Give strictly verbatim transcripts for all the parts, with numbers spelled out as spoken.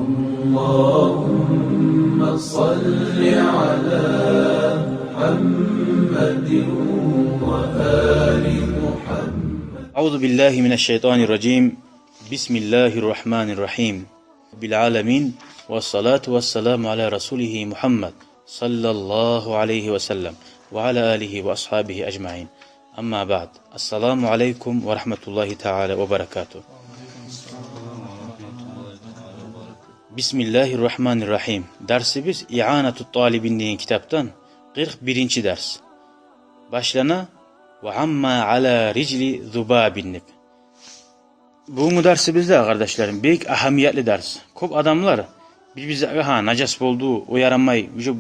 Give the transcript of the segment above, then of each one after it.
اللهم صل على محمد وآل محمد. أعوذ بالله من الشيطان الرجيم. بسم الله الرحمن الرحيم. رب العالمين، والصلاة والسلام على رسوله محمد صلى الله عليه وسلم وعلى آله وأصحابه أجمعين. أما بعد. السلام عليكم ورحمة الله تعالى وبركاته. بسم الله الرحمن الرحيم. Дарсыбыз «Иъанату талибин» деген китапдан, къыркъ биринчи дарс. Башлана: «Ва амма ала рижли зубабин» деп. Бугюнгю дарсыбыз да, къардашларым, бек агьамиятлы дарс. Кёп адамлар бир-бир затгъа, гьа, нажас болду, о ярамай, уже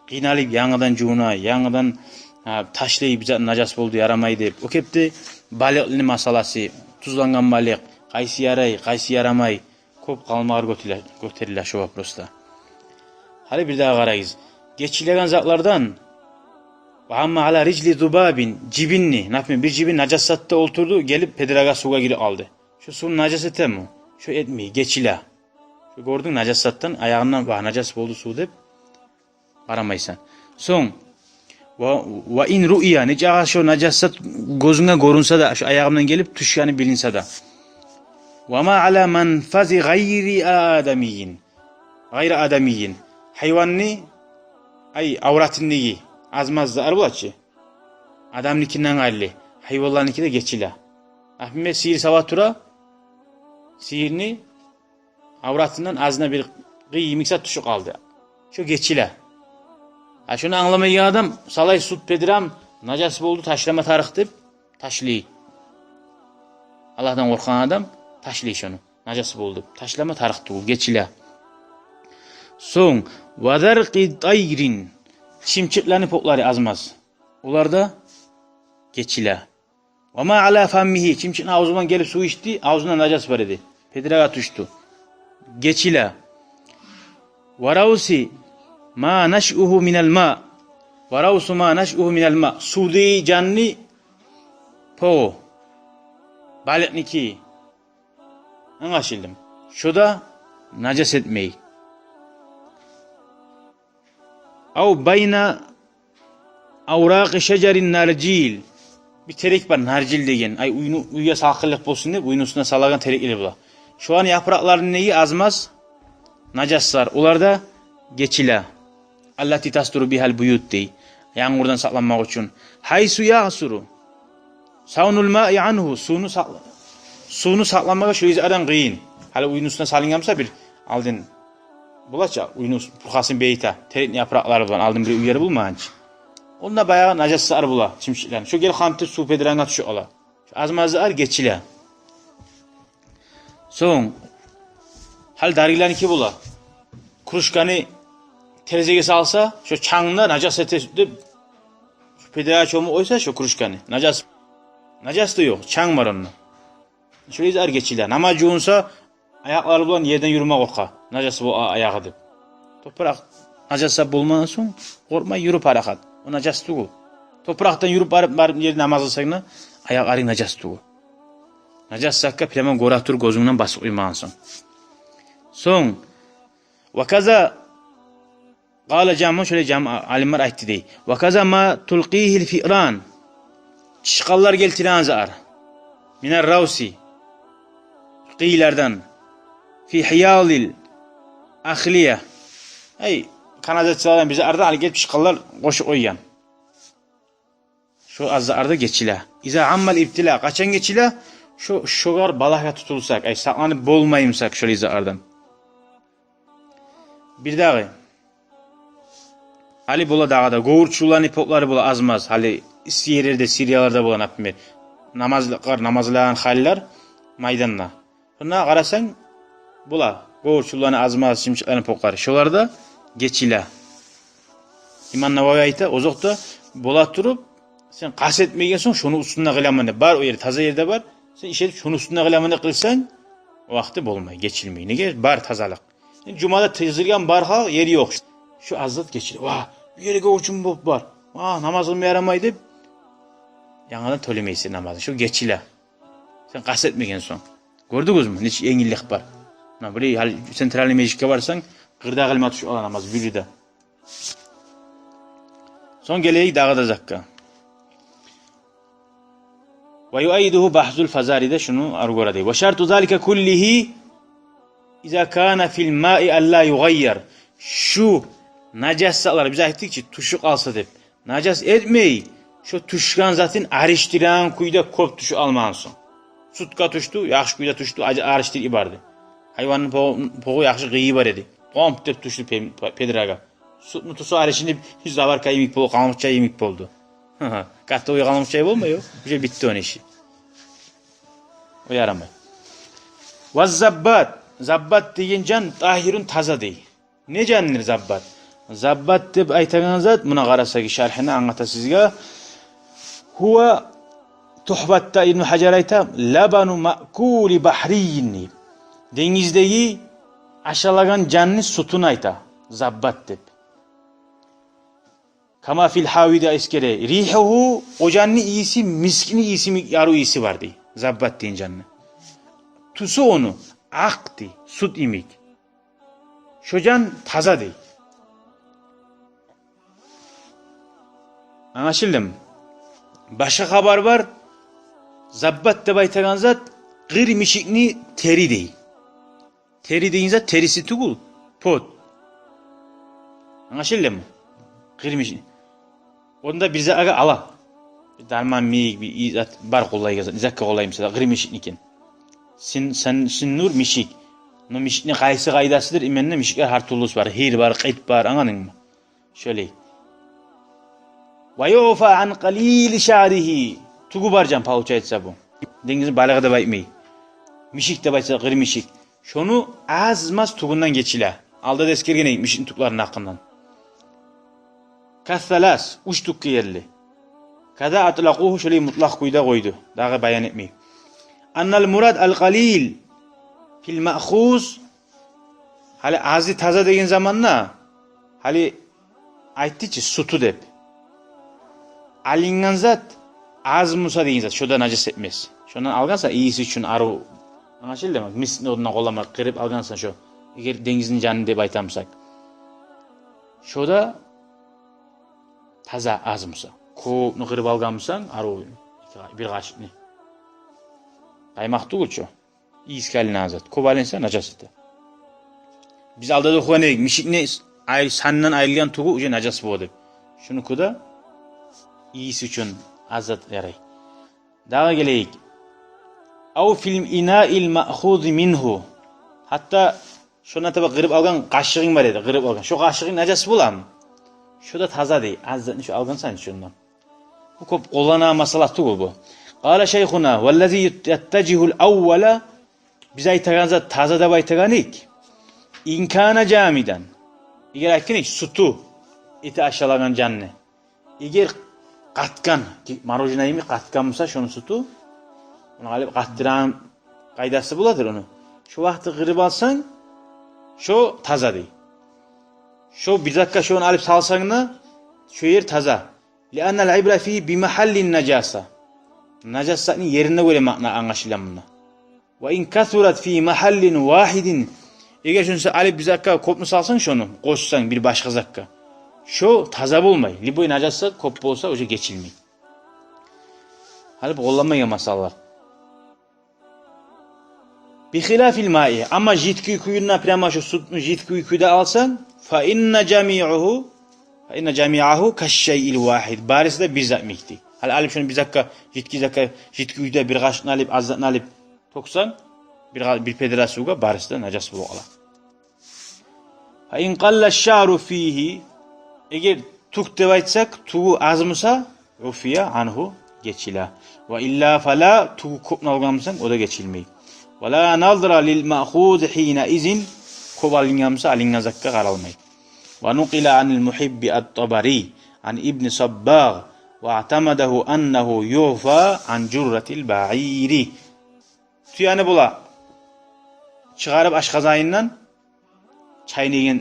къыйналып янгыдан жувуна, янгыдан, гьа, ташлай бир зат, нажас болду, ярамай деп. О кепде балыкъланы масъаласы, тузлангъан балыкъ, къайсы ярай, къайсы ярамай, кёп къалмагъар гётериле, гётериле шо вопросда. Гьали бирдагъы къарагъыз. Гечилеген затлардан: «Ва амма ала рижли зубабин», жибинни, например, бир жибин нажас затда олтурду, гелип педрагъа, сувгъа гирип къалды. Шо сувну нажас этеми? Шо этмей, гечиле. Шо гёрдюнг, нажас затдан аягъындан, «Вагь, нажас болду сув» деп, къарамайсан. Сонг: «Ва, ва ин руия», нечакъы шо нажас зат гёзюнге гёрюнсе де, шо аягъымдан гелип тюшгени билинсе де. «Ва ма ала манфази гъайри адамийин». Гъайри адамийин. Гьайванны, ай, авратындагъы аз-маз зат бар чы, адамныкинден къайры, гьайванланыкиде гечиле. Например, сыйыр сава тура, сыйырны авратындан азына бир къый йимик зат тюшюп къалды. Шо гечиле. А шону англамайгъан адам: «Салай сут педрам, нажас болду, ташлама тарыкъ», – деп ташлай. Аллагьдан къоркъгъан адам ташлай шону. Нажас болду деп ташлама тарыкъ тюгюл, гечиле. Сонг: «Ва заркъи тайрин», чымчыкъланы потлары аз-маз, олар да гечиле. «Ва ма ала фаммигьи», чымчыкъны авзундан гелип сув ичди, авзунда нажас бар эди, педрагъа тюшдю, гечиле. «Ва рауси ма нашъугьу минал ма», «ва раусу ма нашъугьу минал ма», сувдагъы жанны погъу, балыкъныки. Англашылдымы? Шо да нажас этмей. «Ав байна авракъи шажарин наржил». Бир терек бар, наржил деген. Ай, уьйню, уьйге салкъынлыкъ болсун деп, уьйню уьстюне салагъан тереклер бола. Шоланы япыракъларындагъы аз-маз нажаслар, олар да гечиле. «Аллати тастуру бигьал буют», – дей, янгурдан сакъланмакъ учун. «Гьайсу ягъсуру савнул маи ангьу», сувну сакъ-, сувну сакъламагъа шо изардан къыйын. Гьали уьйню уьстюне салынгъан буса бир алдын, бола чы, уьйню буркъасын бегите терекни япыракълары булан, алдын бир уьйлер болмагъан чы. Онда баягъы нажаслар бола, чымчыкъланы. Шо гелип къамтып сув педрангъа тюшюп къала. Шо аз-маз зат гечиле. Сонг, гьали даригланыки бола. Кружканы терезеге салса, шо чангны нажас эте деп, шо педрагъа чомуп къойса шо кружканы, нажас, нажас да ёкъ, чанг бар онда. Шо изар гечиле. Намаз жувунса, аякълары булан ерден юрюме къоркъа, нажас бола аягъы деп. Топуракъ нажас болмагъан сонг, къоркъмай юрю парахат. О нажас тюгюл. Топуракъдан юрюп барып, барып ерде намаз къылсанг да, аякъларынг нажас тюгюл. Нажас затгъа прямо гёре туруп, гёзюнгден басып къоймагъан сонг. Сонг, «ва каза», къала жамун, шолай жам-, алимлер айтды дей. «Ва каза ма тулкъигьил фиран», чычкъанлар гелтиреген затлар. «Минар рауси», къыйлардан. «Фи гьиялил ахлия». Ай, канализациялардан бир затлардан гьали гелип чычкъанлар къошуп къойгъан. Шо аз затлар да гечиле. «Иза аммал ибтила», къачан гечиле? Шо, шогъар балагьгъа тутулсакъ, ай, сакъланып болмай бусакъ шолай затлардан. Бирдагъы. Гьали бола дагъы да гёвюрчюллени потлары бола аз-маз. Гьали исси ерлерде, Сирияларда бола, например. Намазлыкълар, намаз къылагъан халилер майданда. Шонда къарасанг, бола гёвюрчюллени аз-маз, чымчыкъланы потлары. Шолар да гечиле. Имам Нававий айта, озокъда, бола туруп, сен къаст этмеген сонг, шону уьстюнде къыламан деп. Бар о ер, таза ерде бар. Сен иш этип, шону уьстюнде къыламан деп къылсанг, о вакъти болмай, гечилмей. Неге? Бар тазалыкъ. Энди жумада тыйдыргъан бар халкъ, ер ёкъ. Шо аз зат гечиле. Ва, бу ерге учун болуп бар. Ва, намаз къылма ярамай деп, янгыдан тёлемейсен намазны. Шо гечиле. Сен къаст этмеген сонг. Гёрдюгюзмю? Нечик енгиллик бар. Муна булай гьали центральный межитге барсанг, къырда къылма тюшюп ала намаз бир де. Сонг гелейик дагъы да затгъа. Ва юайидугьу багьсул Фазари де шуну арив гёре дей. Ва шарту залика куллигьи иза кана фил маи алла югъайяр. Шу нажас затлар, биз айтдыкъ чы, тюшюп къалса деп. Нажас этмей, шо тюшген затын алышдырагъан кюйде кёп тюшюп алмагъан сонг. Сутгъа тюшдю, яхшы кюйде тюшдю, аж-, алышдырып йиберди. Гьайванны по-, погъу яхшы къыйы бар эди. Къомп деп тюшдю пе-, пе-, педрагъа. Сутну тюсю алышынып, заварка йимик бол-, къалмыкъча йимик болду. Гьа-гьа. Готовый къалмыкъча болмай о. Уже битди ону иши. О ярамай. Ва заббат. Заббат деген жан тагьирун, таза дей. Не жандыр заббат? Заббат деп айтагъан зат, муна къарасагъыз шархына, англата сизге. Гьува, Тухфатда Ибну Гьажар айта, лабану маъкули багьриййин дей. Денгиздеги ашалагъан жанны сутун айта заббат деп. Кама фил Гьави де эсгере. Ригьугьу, о жанны ийиси мискни ийиси йимик, арив ийиси бар дей. Заббат деген жанны. Тюсю ону акъ дей, сут йимик. Шо жан таза дей. Англашылдымы? Башгъа хабар бар. Заббат деп айтагъан зат къыр мишикни тери дей. Тери деген зат териси тюгюл, пот. Англашылдымы? Къыр мишик. Онда бир затгъа ала. Бир дарман йимик, бир и-, зат бар къоллайгъан зат, затгъа къоллай, масала, къыр мишикни экен. Син-, син-, синнур мишик. Но мишикни къайсы къайдасыдыр, именно мишиклер гьар тюрлюсю бар. Гьир бар, къыт бар, англадынгмы? Шолай. Ва юъфа ан къалили шаъригьи. Тюгю бар жан, получается, бу. Денгизни балыгъы деп айтмай. Мишик деп айтса, къыр мишик. Шону аз-маз тюгюнден гечиле. Алда да эсгерген эдик мишикни тюклерини гьакъындан. Кассалас, уьч тюкге ерли. Къад атлакъугьу, шолай мутлакъ кюйде къойду. Дагъы баян этмей. Аннал мурад ал къалил фил маъхуз. Гьали азы таза деген заманда, гьали айтды чы, суту деп. Алынгъан зат аз буса деген зат, шо да нажас этмес. Шондан алгъансан ийиси учун арив. Англашылдымы? Мискни ондан къоллама, къырып алгъансан шо. Эгер денгизни жанны деп айта бусакъ, шо да таза аз буса. Кёпню къырып алгъан бусанг, арив, бир къашыкъны. Къаймакъ тюгюл чю. Ийисге алынагъан зат. Кёп алынса, нажас эте. Биз алда да охугъан эдик, мишикни айыр-, санындан айрылгъан тюгю уже нажас бола деп. Шунуки де ийиси учун аз зат ярай. Дагъы гелейик. Ав фил инаил маъхузи мингьу. Гьатта шондан таба къырып алгъан къашыгъынг бар эди, къырып алгъан. Шо къашыгъынг нажас боламы? Шо да таза дей. Аз затны шо алгъансан шондан. Бу кёп къолланагъан масъала тюгюл бу. Къала шайхуна, валлази яттажигьул аввала, биз айтагъан зат таза деп айтагъан эдик. Ин кана жамидан. Эгер айтгъан эдик, суту эте ашалагъан жанны. Эгер къатгъан, ки, мороженое йимик къатгъан буса шону суту, ону алып къатдырагъан къайдасы боладыр ону. Шо вакъти къырып алсанг, шо таза дей. Шо бир затгъа шону алып салсанг да, шо ер таза. Лианнал ибра фи би магьаллин нажаса. Нажас затны ерине гёре маъна англашыла мунда. Ва ин касурат фи магьаллин вагьидин. Эгер шонда алып бир затгъа кёпню салсанг шону, къошсанг бир башгъа затгъа, шо таза болмай. Любой нажас зат кёп болса, уже гечилмей. Гьали бу къолланмайгъан масъалалар. Бихилафил маи. Амма жидкий кюйюнде, прямо шо сутну жидкий кюйде алсанг, фа инна жамиагьу, фа инна жамиагьу кашшайил вагьид. Барысы да бир зат йимик дей. Гьали алып шону бир затгъа, жидкий затгъа, жидкий кюйде бир къашыкъны алып, аз затны алып тёксенг, бир къа-, бир педера сувгъа, барысы да нажас болуп къала. Фа ин къалла шаъру фигьи, эгер тюк деп айтсакъ, тюгю аз буса, уфия ангьу, гечиле. Ва илла фала, тюгю кёпню алгъан бусанг, о да гечилмей. Ва ла назра лил маъхуз гьина изин, кёп алынгъан буса, алынгъан затгъа къаралмай. Ва нукъила анил Мугьибби ат-Табари ан Ибни Саббагъ ва атамадагьу аннагьу юъфа ан журратил баъири. Тюени бола чыгъарып ашкъазанындан, чайнайгъан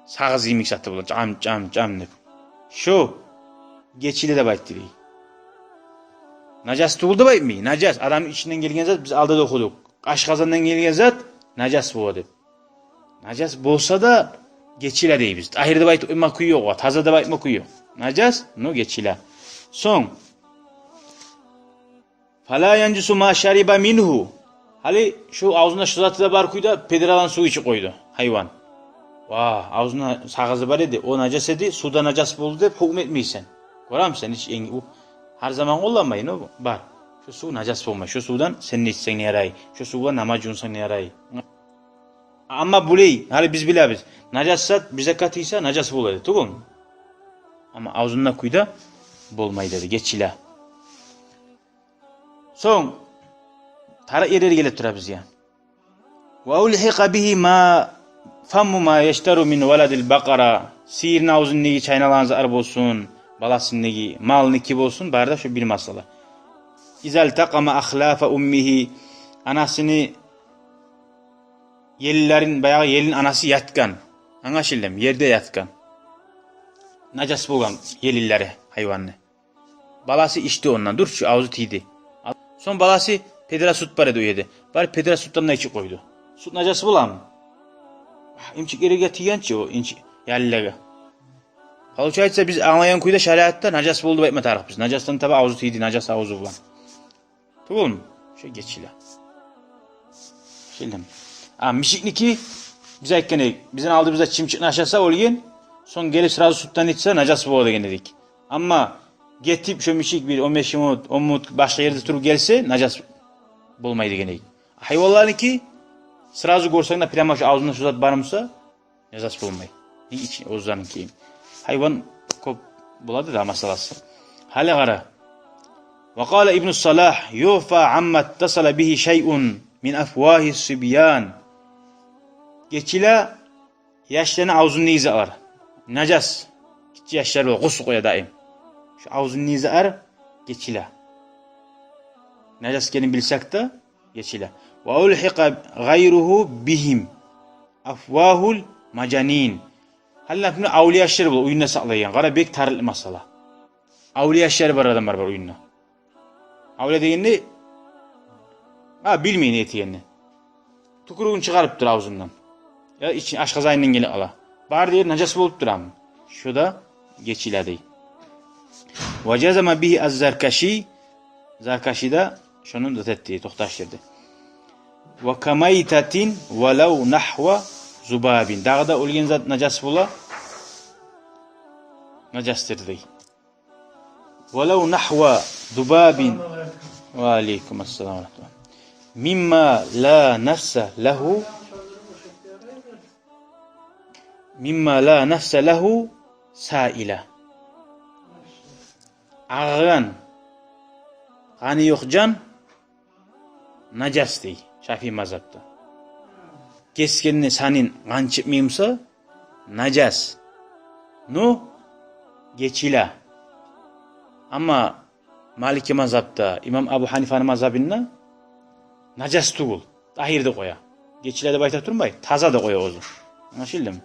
сагъыз йимик заты бола, чам, чам, чам деп. Шо гечиле деп айтды дей. Нажас тюгюл деп айтмай. Нажас, адамны ичинден гелген зат, биз алда да охудукъ. Ашкъазандан гелген зат Нажас бола деп. Нажас болса да гечиле дейбиз. Тагьир деп айтма кюй ёкъ, таза деп айтма кюй ёкъ. Нажас, но гечиле. Сонг, фала янжусу ма шариба мингьу. Гьали шу авзунда шу заты да бар кюйде педраланы сув ичип къойду гьайван. Ва, авзунда сагъызы бар эди, о нажас эди, сув да нажас болду деп гьукму этмейсен. Гёремисен, гьеч энг-, у, гьар заман къолланмай, но бар. Шу сув нажас болмай, шу сувдан сен не ичсенг не ярай, шу сув булан намаз жувунсанг не ярай. Амма булай, гьали биз билебиз, нажас зат бир затгъа тийсе, нажас бола эди, тюгюлмю? Амма авзунда кюйде болмай деди, гечиле. Сонг, тарыкъ ерлеге гелип тура бизге. Ва улгьикъа бигьи ма, фамму ма яштару мин валадил бакъара. Сыйырны авзундагъы чайналагъан затлар болсун, баласындагъы, малныки болсун, бары да шу бир масъала. Иза лтакъама ахлафа уммигьи. Анасыны елинлерин, баягъы елин анасы ятгъан. Англашылдымы? Ерде ятгъан. Нажас болгъан елинлери гьайванны. Баласы ичди ондан, дюр чю, авзу тийди. Сонг баласы педра сют бар эди о ерде. Барып педра сютден де ичип къойду. Сют нажас боламы? Эмчик ерге тийген чи о, инчи, яллагъа. Получается, биз англайгъан кюйде шариатда нажас болду деп айтма тарыкъ биз. Нажасдан таба авзу тийди, нажас авзу булан. Тюгюлмю? Шу гечиле. Шилдим. А мишикники, биз айтгъан эдик, бизин алдыбызда чымчыкъны ашаса оьлген, сонг гелип сразу сютден ичсе, нажас бола деген эдик. Амма гетип шу мишик бир он беш минут, он минут башгъа ерде туруп гелсе, нажас болмай деген эдик. Гьайванларныки сразу гёрсенг де, прямо шу авзунда шу зат бар буса, нажас болмай. Ичи оьзлерини кийим. Гьайван кёп бола эди да масъаласы. Гьали къара. Ва къала Ибну Салагь: югьфа амма иттасала бигьи шайъун мин афвагьи сибьян. Гечиле яшланы авзундагъы затлар. Нажас. Гиччи яшлар бола, гъусл къоя даим. Шу авзундагъы затлар гечиле. Нажас экенин билсек де, гечиле. Ва улгьикъа гъайругьу бигьим. Афвагьул мажанин. Гьали, например, авлия яшлар бола уьюнде сакълайгъан. Къара, бек тарыкълы масъала. Авлия яшлар бар адамлар бар уьюнде. Авлия дегенде, гьа, билмей не этегенни. Тюкюрюгюн чыгъарып тура авзундан. Я ичин ашкъазанындан гелип къала. Бар ер нажас болуп турамы? Шу да гечиле дей. Ва жазама бигьи аз-Заркаши. Заркаши де шону зат этди, токъташдырды. Ва камайтатин валав нагьва зубабин. Дагъы да оьлген зат нажас бола. Нажасдыр дей. Валав нагьва зубабин. Ва алейкум ассалам ва рагьматуллагь. Мимма ла нафса лагьу. Мимма ла нафса лагьу саила. Агъыгъан, къаны ёкъ жан нажас дей Шафии мазгьабда. Гесгенни санын къан чыкъмай буса, нажас. Ну, гечиле. Амма Малики мазгьабда, имам Абу Гьанифаны мазгьабында нажас тюгюл, тагьир деп къоя. Гечиле деп айта турмай, таза деп къоя оьзю. Англашылдымы?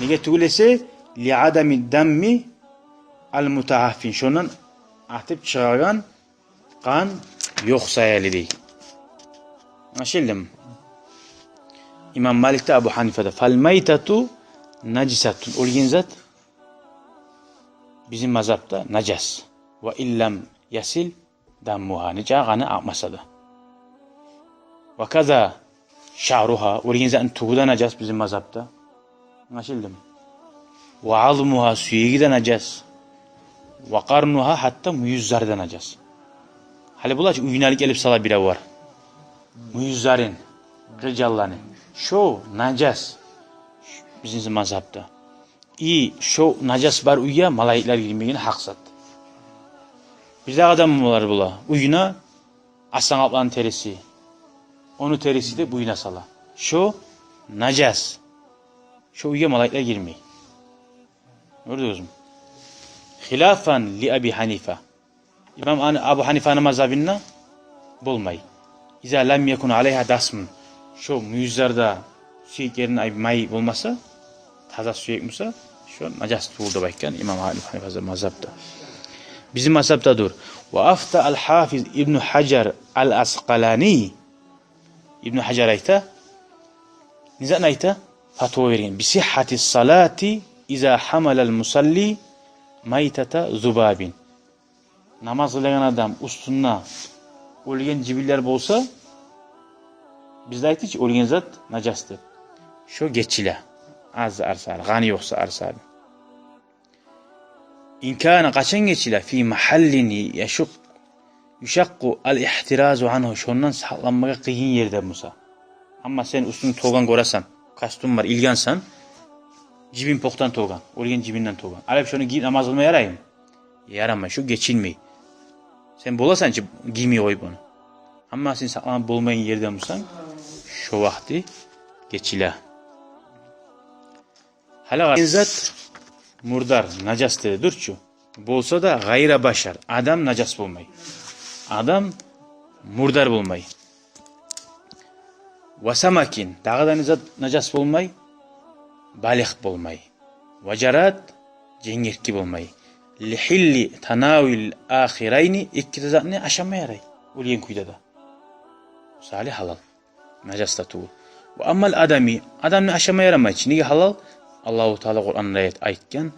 Неге тюгюл эсе, ли адами дамми ал-мутагьаффин. Шондан атып чыгъагъан къан ёкъ саялы дей. Англашылдымы? Имам Малик де, Абу Гьанифа да. Фал майтату нажисатун. Оьлген зат бизин мазгьабда нажас. Ва иллам ясил даммугьа. Нечакъы къаны акъмаса да. Ва каза шаъругьа. Оьлген затны тюгю де нажас бизин мазгьабда. Англашылдымы? Ва азмугьа, сюеги де нажас. Ва къарнугьа, гьатта мюйюзлери де нажас. Гьали булар чы уьюне алып гелип сала биревлер мюйюзлерин, къыржалланы. Шо нажас бизин мазгьабда. И шо нажас бар уьйге малайиклер гирмеген гьакъ зат. Бир дагъы адам болар бола, уьюне арслан-къапланны териси, ону териси деп уьюне сала. Шо нажас. Шо уьйге малайиклер гирмей. Гёрдюгюзмю? Хилафан ли Аби Гьанифа. Имам Ан-, Абу Гьанифаны мазгьабында болмай. Иза лам якун алайгьа дасмун. Шо мюйюзлерде сюеклерин ай-, май болмаса, таза сюек буса, шо нажас тюгюл деп айтгъан имам Абу Гьанифа мазгьабда. Бизин мазгьабда дюр. Ва афта ал-Гьафиз Ибну Гьажар ал-Аскъалани. Ибну Гьажар айта, не затны айта? Фатва берген: «Бисиххати салати иза гьамалал мусалли майтата зубабин». Намаз къылагъан адам уьстюнде оьлген жибинлер болса, бизде айтдыкъ чы, оьлген зат нажас деп. Шо гечиле. Аз арсары, къаны ёкъса арсары. Ин кана, къачан гечиле, фи магьаллин яшукъ, юшакъкъу ал-игьтиразу ангьу, шондан сакъланмагъа къыйын ерде буса. Амма сен уьстюнг толгъан, гёресен, костюм бар, илгенсен, жибин покъдан толгъан, оьлген жибинден толгъан. Алып шону гийип намаз къылма яраймы? Ярамай, шо гечилмей. Сен боласан чы гиймей къоюп ону. Амма сен сакъланып болмайгъан ерде бусанг, шо вакъти гечиле. Гьали къара, зат мурдар, нажас деди, дюр чю. Болса да гъайра башар, адам нажас болмай. Адам мурдар болмай. Ва самакин, дагъы да не зат нажас болмай? Балыкъ болмай. Ва жарад, женгерки болмай. Лигьилли танавил ахирайни, эки де затны ашама ярай оьлген кюйде де. Мисали, гьалал. Нажас да тюгюл. Ва аммал адами, адамны ашама ярамай чы. Неге гьалал? Аллагьу Таала Къуранда аят айтгъан: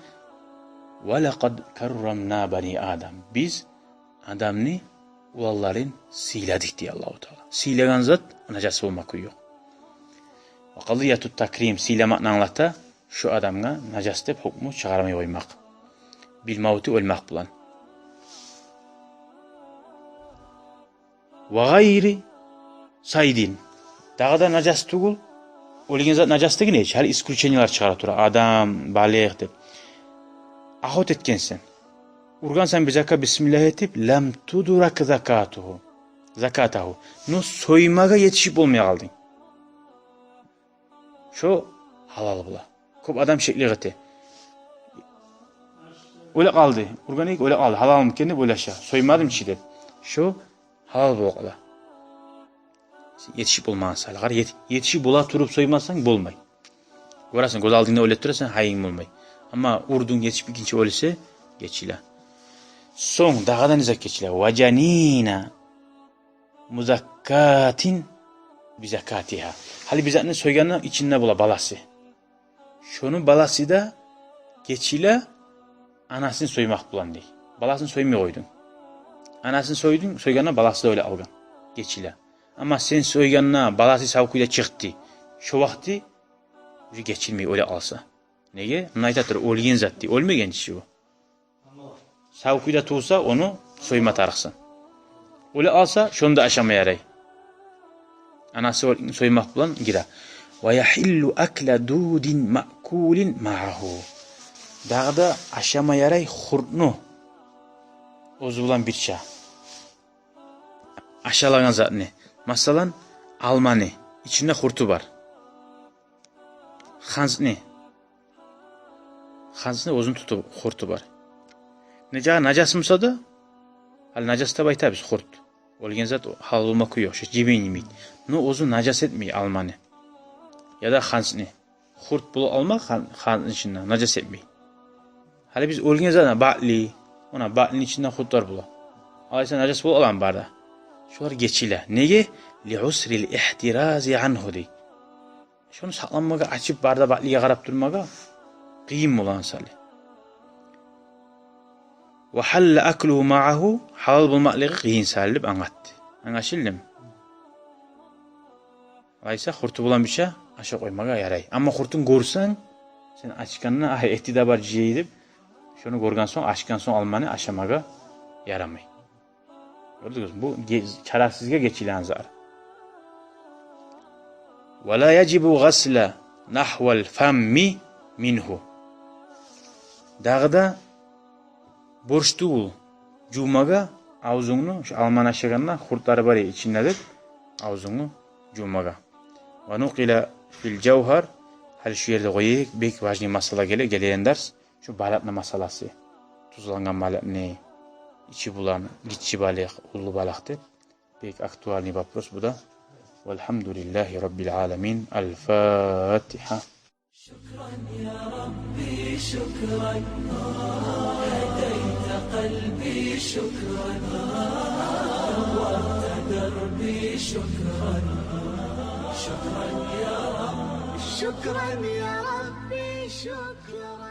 «Ва лакъад каррамна бани Адам». Биз адамны уланларын сыйладыкъ, дей Аллагьу Таала. Сыйлагъан зат нажас болма кюй ёкъ. Ва къадияту такрим, сыйламакъны англата шо адамгъа нажас деп гьукму чыгъармай къоймакъ. Бил мавти, оьлмек булан. Ва гъайри сайдин. Дагъы да нажас тюгюл. Оьлген зат нажас деген эч. Гьали исключениелер чыгъара тура. Адам, балыкъ деп. Охота этгенсен. Ургъансан бир затгъа бисмиллагь этип, лам тудрак закатугьу. Закатагьу. Но соймагъа етишип болмай къалдынг. Шо гьалал бола. Кёп адам шеклик эте. Оьле къалды. Ургъан эди, оьле къалды. Гьалалмы экен деп ойлаша. Соймадым чы деп. Шо гьалал бола къала. Етишип болмагъан саялы. Къара, ет-, етишип бола туруп соймасанг, болмай. Гёресен, гёз алдынгда оьле тура, сен гьайынг болмай. Амма урдунг, етишип экинчи оьлсе, гечиле. Сонг дагъы да не зат гечиле? Ва жанина музаккатин бизакатигьа. Гьали бир затны сойгъанда ичинде бола баласы. Шону баласы да гечиле, анасын соймакъ булан, дей. Баласын соймай къойдунг. Анасын сойдунг, сойгъанда баласы да оьле къалгъан. Гечиле. Амма сен сойгъанда баласы сав кюйде чыкъды. Шо вакъти уже гечилмей, оьле къалса. Неге? Муна айтатыр, оьлген зат, дей. Оьлмеген чи бу. Сав кюйде тувса, ону сойма тарыкъсан. Оьле къалса, шону да ашама ярай. Анасы ол соймакъ булан гире. Ва ягьиллу акла дудин маъкулин магьагьу. Дагъы да ашама ярай хуртну оьзю булан бирче. Ашалагъан затны. Масала, алманы ичинде хурту бар. Хантны. Хантны оьзюню туту, хурту бар. Не жагъы нажас буса да, гьали нажас деп айтабыз хурт. Оьлген зат, гьалал болма кюй ёкъ, шо жибин йимик. Но оьзю нажас этмей алманы. Яда хантны. Хурт бола алма хан-, хантны ичинде, нажас этмей. Гьали биз оьлген затны, батли, она батлини ичинде хуртлар бола. Алайса нажас бола аламы бары да? Шолар гечиле. Неге? Ли усрил ихтирази ангьу, дей. Шону сакъланмагъа, ачып бары да батлиге къарап турмагъа къыйын бола саялы. Ва гьалла аклугьу магьагьу, гьалал болмакълыгъы къыйын саялы деп англатды. Англашылдымы? Алайса хурту булан бирче ашап къоймагъа ярай. Амма хуртун гёрсенг, сен ачгъанда, ай, эти де бар жей деп, шону гёрген сонг, ачгъан сонг алманы ашамагъа ярамай. Гёрдюгюзмю? Бу ге-, чарасызгъа гечилеген зат. Ва ла яжибу гъасла нагьвал фамми мингьу. Дагъы да борч тюгюл жувмагъа авзунгну, шо алманы ашагъанда хуртлары бар ичинде деп, авзунгну жувмагъа. Ва нукъила фил жавгьар, гьали шу ерде къояйыкъ, бек важный масъала геле, гелеген дарс. Шу балыкъны масъаласы. Тузлангъан балыкъны, ичи булан гиччи балыкъ, уллу балыкъ деп. Бек актуальный вопрос бу да. Валгьамдулиллагьи раббил аламин. Аль-Фатигьа. شكرا يا ربي، شكرا. هديت قلبي، شكرا. نورت دربي، شكرا. شكرا يا رب، شكرا يا ربي، شكرا.